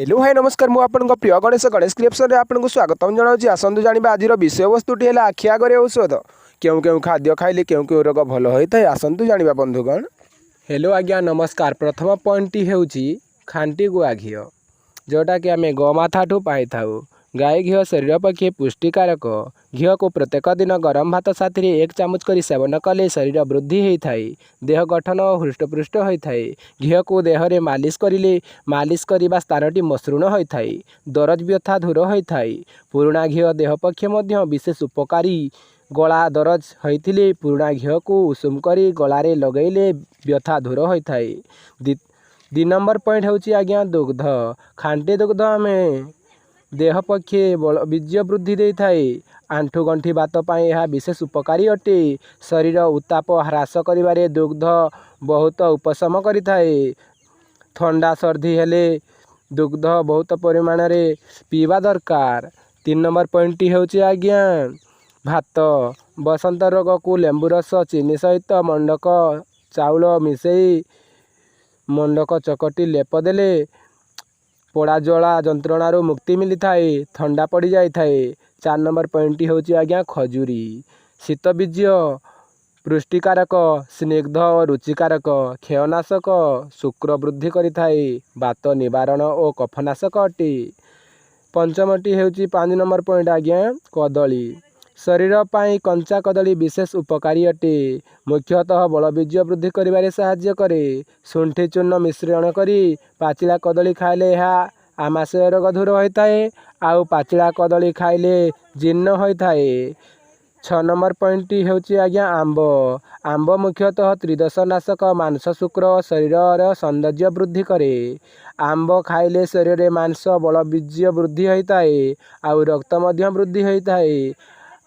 Hello high, ନମସ୍କାର। ମୁଁ ଆପଣଙ୍କ ପ୍ରିୟ ଗଣେଶ। ଗଣେଶ କ୍ରିଏସନରେ ଆପଣଙ୍କୁ ସ୍ୱାଗତମ ଜଣାଉଛି। ଆସନ୍ତୁ ଜାଣିବା, ଆଜିର ବିଷୟବସ୍ତୁଟି ହେଲା ଆଖି ଆଗରେ ଔଷଧ। କେଉଁ କେଉଁ ଖାଦ୍ୟ ଖାଇଲେ କେଉଁ କେଉଁ ରୋଗ ଭଲ ହୋଇଥାଏ, ଆସନ୍ତୁ ଜାଣିବା ବନ୍ଧୁଗଣ। ହ୍ୟାଲୋ ଆଜ୍ଞା, ନମସ୍କାର। ପ୍ରଥମ ପଏଣ୍ଟଟି ହେଉଛି ଖାଣ୍ଟି ଗୁଆ ଘିଅ, ଯେଉଁଟାକି ଆମେ ଗୋମାତାଠୁ ପାଇଥାଉ। ଗାଈ ଘିଅ ଶରୀର ପକ୍ଷେ ପୁଷ୍ଟିକାରକ। ଘିଅକୁ ପ୍ରତ୍ୟେକ ଦିନ ଗରମ ଭାତ ସାଥିରେ ଏକ ଚାମଚ କରି ସେବନ କଲେ ଶରୀର ବୃଦ୍ଧି ହୋଇଥାଏ, ଦେହ ଗଠନ ଓ ହୃଷ୍ଟପୃଷ୍ଟ ହୋଇଥାଏ। ଘିଅକୁ ଦେହରେ ମାଲିସ କରିଲେ ମାଲିସ କରିବା ସ୍ଥାନଟି ମସୃଣ ହୋଇଥାଏ, ଦରଜ ବ୍ୟଥା ଦୂର ହୋଇଥାଏ। ପୁରୁଣା ଘିଅ ଦେହ ପକ୍ଷେ ମଧ୍ୟ ବିଶେଷ ଉପକାରୀ। ଗଳା ଦରଜ ହୋଇଥିଲେ ପୁରୁଣା ଘିଅକୁ ଉଷୁମ କରି ଗଳାରେ ଲଗାଇଲେ ବ୍ୟଥା ଦୂର ହୋଇଥାଏ। 2 ନମ୍ବର ପଏଣ୍ଟ ହେଉଛି ଆଜ୍ଞା, ଦୁଗ୍ଧ। ଖାଣ୍ଟି ଦୁଗ୍ଧ ଆମେ ଦେହ ପକ୍ଷେ ବଳ ବୀର୍ଯ୍ୟ ବୃଦ୍ଧି ଦେଇଥାଏ। ଆଣ୍ଠୁ ଗଣ୍ଠି ବାତ ପାଇଁ ଏହା ବିଶେଷ ଉପକାରୀ ଅଟେ। ଶରୀର ଉତ୍ତାପ ହ୍ରାସ କରିବାରେ ଦୁଗ୍ଧ ବହୁତ ଉପଶମ କରିଥାଏ। ଥଣ୍ଡା ସର୍ଦ୍ଦି ହେଲେ ଦୁଗ୍ଧ ବହୁତ ପରିମାଣରେ ପିଇବା ଦରକାର। 3 ନମ୍ବର ପଏଣ୍ଟଟି ହେଉଛି ଆଜ୍ଞା, ଭାତ। ବସନ୍ତ ରୋଗକୁ ଲେମ୍ବୁ ରସ ଚିନି ସହିତ ମଣ୍ଡକ ଚାଉଳ ମିଶାଇ ମଣ୍ଡକ ଚକଟି ଲେପ ଦେଲେ ପୋଡ଼ା ଜଳା ଯନ୍ତ୍ରଣାରୁ ମୁକ୍ତି ମିଳିଥାଏ, ଥଣ୍ଡା ପଡ଼ିଯାଇଥାଏ। 4 ନମ୍ବର ପଏଣ୍ଟଟି ହେଉଛି ଆଜ୍ଞା, ଖଜୁରୀ। ଶୀତ ବୀର୍ଯ୍ୟ, ପୃଷ୍ଟିକାରକ, ସ୍ନିଗ୍ଧ ଓ ରୁଚିକାରକ, କ୍ଷୟନାଶକ, ଶୁକ୍ର ବୃଦ୍ଧି କରିଥାଏ, ବାତ ନିବାରଣ ଓ କଫନାଶକ ଅଟେ। ପଞ୍ଚମଟି ହେଉଛି, 5 ନମ୍ବର ପଏଣ୍ଟ ଆଜ୍ଞା, କଦଳୀ। ଶରୀର ପାଇଁ କଞ୍ଚା କଦଳୀ ବିଶେଷ ଉପକାରୀ ଅଟେ। ମୁଖ୍ୟତଃ ବଳବୀର୍ଯ୍ୟ ବୃଦ୍ଧି କରିବାରେ ସାହାଯ୍ୟ କରେ। ଶୁଣ୍ଠି ଚୂର୍ଣ୍ଣ ମିଶ୍ରଣ କରି ପାଚିଲା କଦଳୀ ଖାଇଲେ ଏହା ଆମାଶୟ ରୋଗ ଦୂର ହୋଇଥାଏ, ଆଉ ପାଚିଲା କଦଳୀ ଖାଇଲେ ଜୀର୍ଣ୍ଣ ହୋଇଥାଏ। 6 ନମ୍ବର ପଏଣ୍ଟଟି ହେଉଛି ଆଜ୍ଞା, ଆମ୍ବ। ଆମ୍ବ ମୁଖ୍ୟତଃ ତ୍ରିଦୋଷ ନାଶକ, ମାଂସ, ଶୁକ୍ର ଓ ଶରୀରର ସୌନ୍ଦର୍ଯ୍ୟ ବୃଦ୍ଧି କରେ। ଆମ୍ବ ଖାଇଲେ ଶରୀରରେ ମାଂସ, ବଳବୀର୍ଯ୍ୟ ବୃଦ୍ଧି ହୋଇଥାଏ, ଆଉ ରକ୍ତ ମଧ୍ୟ ବୃଦ୍ଧି ହୋଇଥାଏ।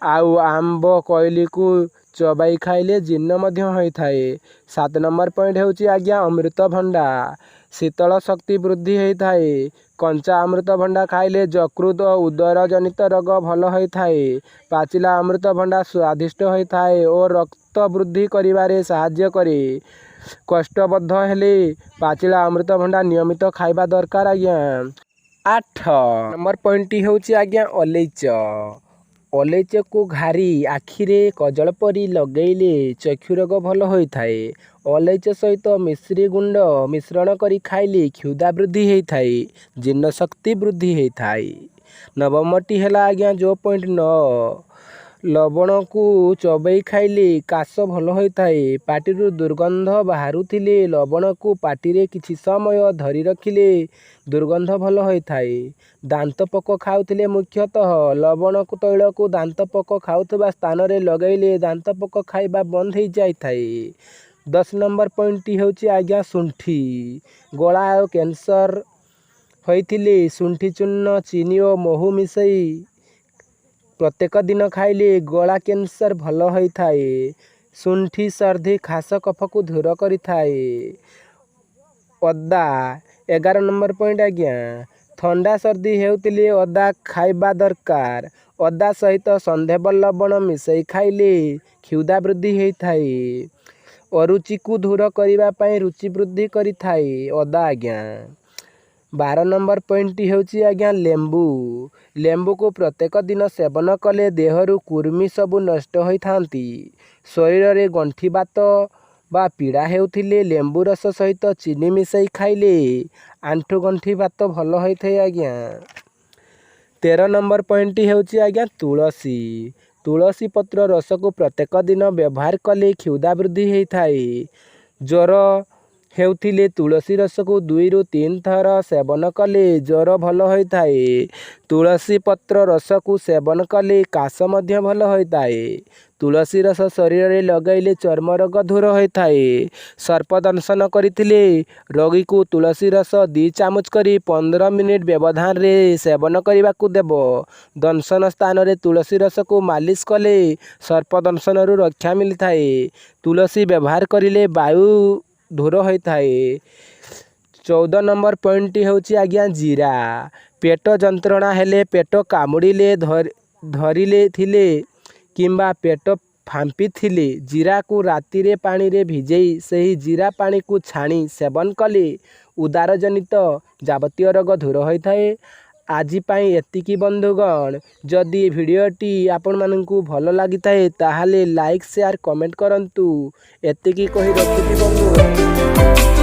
ଆଉ ଆମ୍ବ କଇଲିକୁ ଚୋବାଇ ଖାଇଲେ ଜୀର୍ଣ୍ଣ ମଧ୍ୟ ହୋଇଥାଏ। 7 ନମ୍ବର ପଏଣ୍ଟ ହେଉଛି ଆଜ୍ଞା, ଅମୃତଭଣ୍ଡା। ଶୀତଳ ଶକ୍ତି ବୃଦ୍ଧି ହୋଇଥାଏ। କଞ୍ଚା ଅମୃତଭଣ୍ଡା ଖାଇଲେ ଯକୃତ ଓ ଉଦର ଜନିତ ରୋଗ ଭଲ ହୋଇଥାଏ। ପାଚିଲା ଅମୃତଭଣ୍ଡା ସ୍ୱାଦିଷ୍ଟ ହୋଇଥାଏ ଓ ରକ୍ତ ବୃଦ୍ଧି କରିବାରେ ସାହାଯ୍ୟ କରେ। କୋଷ୍ଠବଦ୍ଧ ହେଲେ ପାଚିଲା ଅମୃତଭଣ୍ଡା ନିୟମିତ ଖାଇବା ଦରକାର ଆଜ୍ଞା। 8 ନମ୍ବର ପଏଣ୍ଟଟି ହେଉଛି ଆଜ୍ଞା, ଅଲେଇଚ। ଅଲେଇଚକୁ ଘାରି ଆଖିରେ କଜଳ ପରି ଲଗେଇଲେ ଚକ୍ଷୁ ରୋଗ ଭଲ ହୋଇଥାଏ। ଅଲେଇଚ ସହିତ ମିଶ୍ରି ଗୁଣ୍ଡ ମିଶ୍ରଣ କରି ଖାଇଲେ କ୍ଷୁଧା ବୃଦ୍ଧି ହୋଇଥାଏ, ଜୀର୍ଣ୍ଣ ଶକ୍ତି ବୃଦ୍ଧି ହୋଇଥାଏ। ନବମଟି ହେଲା ଆଜ୍ଞା, ଯେଉଁ ପଏଣ୍ଟ 9, ଲବଣକୁ ଚୋବାଇ ଖାଇଲେ କାଶ ଭଲ ହୋଇଥାଏ। ପାଟିରୁ ଦୁର୍ଗନ୍ଧ ବାହାରୁଥିଲେ ଲବଣକୁ ପାଟିରେ କିଛି ସମୟ ଧରି ରଖିଲେ ଦୁର୍ଗନ୍ଧ ଭଲ ହୋଇଥାଏ। ଦାନ୍ତ ପୋକ ଖାଉଥିଲେ ମୁଖ୍ୟତଃ ଲବଣ ତୈଳକୁ ଦାନ୍ତ ପୋକ ଖାଉଥିବା ସ୍ଥାନରେ ଲଗାଇଲେ ଦାନ୍ତ ପୋକ ଖାଇବା ବନ୍ଦ ହୋଇଯାଇଥାଏ। 10 ନମ୍ବର ପଏଣ୍ଟଟି ହେଉଛି ଆଜ୍ଞା, ଶୁଣ୍ଠି। ଗଳା ଆଉ କ୍ୟାନ୍ସର ହୋଇଥିଲେ ଶୁଣ୍ଠି ଚୂର୍ଣ୍ଣ ଚିନି ଓ ମହୁ ମିଶାଇ ପ୍ରତ୍ୟେକ ଦିନ ଖାଇଲେ ଗଳା କ୍ୟାନ୍ସର ଭଲ ହୋଇଥାଏ। ଶୁଣ୍ଠି ସର୍ଦ୍ଦି, ଖାସ, କଫକୁ ଦୂର କରିଥାଏ। ଅଦା, 11 ନମ୍ବର ପଏଣ୍ଟ ଆଜ୍ଞା। ଥଣ୍ଡା ସର୍ଦ୍ଦି ହେଉଥିଲେ ଅଦା ଖାଇବା ଦରକାର। ଅଦା ସହିତ ସୈନ୍ଧବ ଲବଣ ମିଶାଇ ଖାଇଲେ କ୍ଷୁଧା ବୃଦ୍ଧି ହୋଇଥାଏ। ଅରୁଚିକୁ ଦୂର କରିବା ପାଇଁ ରୁଚି ବୃଦ୍ଧି କରିଥାଏ ଅଦା ଆଜ୍ଞା। 12 ନମ୍ବର ପଏଣ୍ଟଟି ହେଉଛି ଆଜ୍ଞା, ଲେମ୍ବୁ। ଲେମ୍ବୁକୁ ପ୍ରତ୍ୟେକ ଦିନ ସେବନ କଲେ ଦେହରୁ କୃମି ସବୁ ନଷ୍ଟ ହୋଇଥାନ୍ତି। ଶରୀରରେ ଗଣ୍ଠି ବାତ ବା ପୀଡ଼ା ହେଉଥିଲେ ଲେମ୍ବୁ ରସ ସହିତ ଚିନି ମିଶାଇ ଖାଇଲେ ଆଣ୍ଠୁ ଗଣ୍ଠି ବାତ ଭଲ ହୋଇଥାଏ ଆଜ୍ଞା। 13 ନମ୍ବର ପଏଣ୍ଟଟି ହେଉଛି ଆଜ୍ଞା, ତୁଳସୀ। ତୁଳସୀ ପତ୍ର ରସକୁ ପ୍ରତ୍ୟେକ ଦିନ ବ୍ୟବହାର କଲେ କ୍ଷୁଧା ବୃଦ୍ଧି ହୋଇଥାଏ। ଜ୍ୱର ହେଉଥିଲେ ତୁଳସୀ ରସକୁ 2ରୁ 3 ଥର ସେବନ କଲେ ଜ୍ୱର ଭଲ ହୋଇଥାଏ। ତୁଳସୀ ପତ୍ର ରସକୁ ସେବନ କଲେ କାଶ ମଧ୍ୟ ଭଲ ହୋଇଥାଏ। ତୁଳସୀ ରସ ଶରୀରରେ ଲଗାଇଲେ ଚର୍ମ ରୋଗ ଦୂର ହୋଇଥାଏ। ସର୍ପ ଦଂଶନ କରିଥିଲେ ରୋଗୀକୁ ତୁଳସୀ ରସ 2 ଚାମଚ କରି 15 ମିନିଟ୍ ବ୍ୟବଧାନରେ ସେବନ କରିବାକୁ ଦେବ। ଦଂଶନ ସ୍ଥାନରେ ତୁଳସୀ ରସକୁ ମାଲିସ କଲେ ସର୍ପ ଦଂଶନରୁ ରକ୍ଷା ମିଳିଥାଏ। ତୁଳସୀ ବ୍ୟବହାର କରିଲେ ବାୟୁ ଦୂର ହୋଇଥାଏ। 14 ନମ୍ବର ପଏଣ୍ଟଟି ହେଉଛି ଆଜ୍ଞା, ଜିରା। ପେଟ ଯନ୍ତ୍ରଣା ହେଲେ, ପେଟ କାମୁଡ଼ିଲେ ଧରିଲେ ଥିଲେ କିମ୍ବା ପେଟ ଫାମ୍ପି ଥିଲେ ଜିରାକୁ ରାତିରେ ପାଣିରେ ଭିଜେଇ ସେହି ଜିରା ପାଣିକୁ ଛାଣି ସେବନ କଲେ ଉଦର ଜନିତ ଯାବତୀୟ ରୋଗ ଦୂର ହୋଇଥାଏ। ଆଜି ପାଇଁ ଏତିକି ବନ୍ଧୁଗଣ। ଯଦି ଭିଡ଼ିଓଟି ଆପଣମାନଙ୍କୁ ଭଲ ଲାଗିଥାଏ, ତାହେଲେ ଲାଇକ୍, ସେୟାର, କମେଣ୍ଟ କରନ୍ତୁ। ଏତିକି କହି ରଖୁଛି ବନ୍ଧୁଗଣ।